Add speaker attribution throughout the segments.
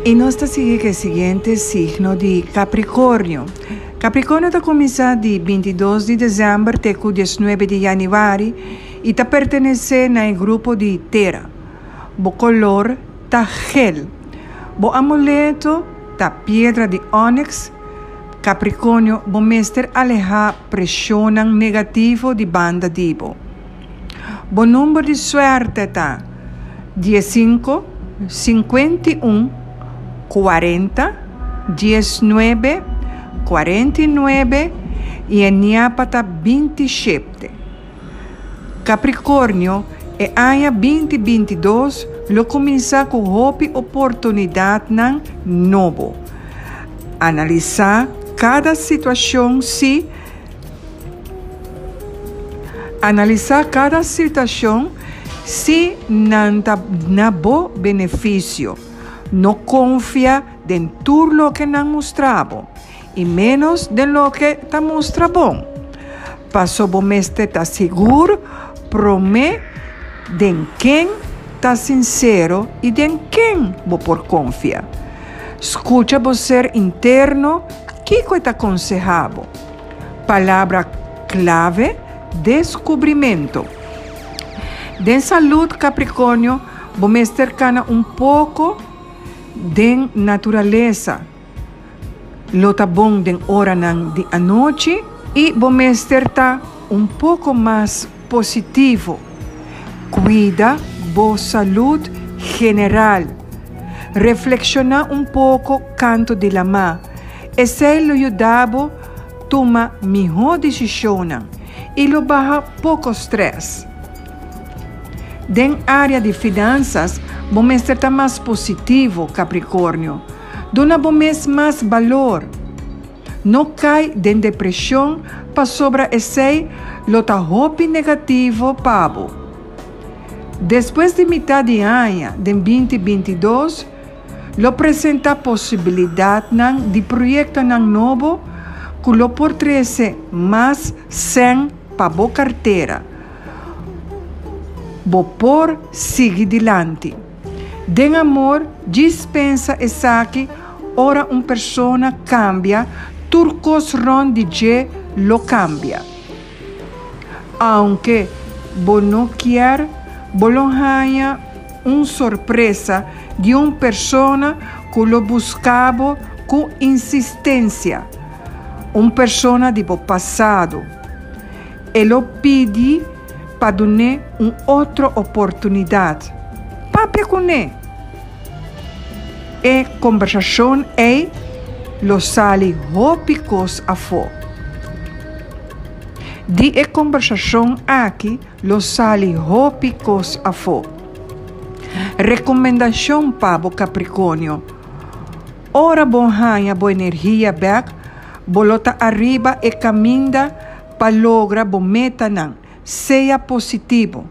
Speaker 1: I nos ta sigui ku e siguiente signo di Capricornio. Capricornio ta kuminsá di bintidos di desèmber te ku diesnuebe di yanüari i ta pertenesé na e grupo di tera. Bo kolor ta gel. Bo amuleto ta piedra di òniks. Capricornio, bo mester alehá preshonnan negativo di banda di bo. Bo number di suerte ta diesinco, 51, 40, 19, 49 i e niapa ta 27. Capricornio, e aña 2022 lo cuminsa cu hopi oportunidadnan nobo. Analisa cada situacion si Analisa cada situacion si nan ta na bo beneficio. No confia den tur loke nan mustra bo, y menos den loke ta mustra bon. Paso bo mester ta sigur prome den ken ta sincero y den ken bo por confia. Scucha bo ser interno kico e ta conseha bo. Palabra clave, descubrimento. Den salud Capricornio bo mester cana un poco den naturalesa. Lo ta bon den oranan di anochi y bo mester ta un poco mas positivo. Cuida bo salud general. Reflexiona un poco canto di lama. Esei lo yuda bo tuma mihó desishonnan i lo baha poko strès. Den área di finansas bo mester ta mas positivo, Capricornio. Duna bo mes mas balor. No kai den depreshon pasobra esei lo ta hopi negativo pa bo. Despues di mitá di aña den 2022, Lo presentá posibilidatnan di proyektonan nobo ku lo por trese mas sèn pa bo kartera. Bo por sigui dilanti. Den amor, djis pensa esaki, ora un persona kambia, tur kos rònt di dje lo kambia. Aunke bo no kier, bo lo haña un sorpresa di un persona ku lo buska bo ku insistensia, un persona di bo pasado. E lo pidi pa dun'é un otro oportunidat. Papia kuné! E kombersashon ei lo sali hopi kos afó. Di e kombersashon aki lo sali hopi kos afó. Rekomendashon pa bo Capricornio, Ora bo haña bo energia bèk, bo lo ta ariba e kaminda pa logra bo metanan. Sea positivo.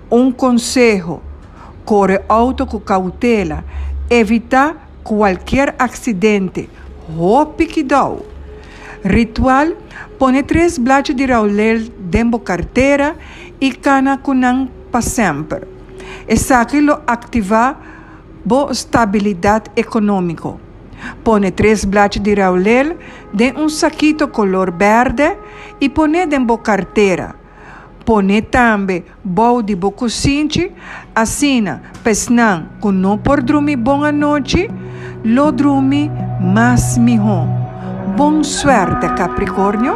Speaker 1: Un konseho, Kore outo ku kautela, evitá kualkier aksidente. Hopi kidou! Ritual, Pone tres blachi di raulel den bo kartera i kana ku nan pa semper. Esaki lo aktivá bo stabilidat ekonómiko. Pone tres blachi di raulel den un sakito kolor bèrdè i pon'é den bo kartera. Pon'é tambe bou di bo kusinchi, asina pa esnan ku no por drumi bon anochi lo drumi mas mihó. Bon suerte, Capricornio!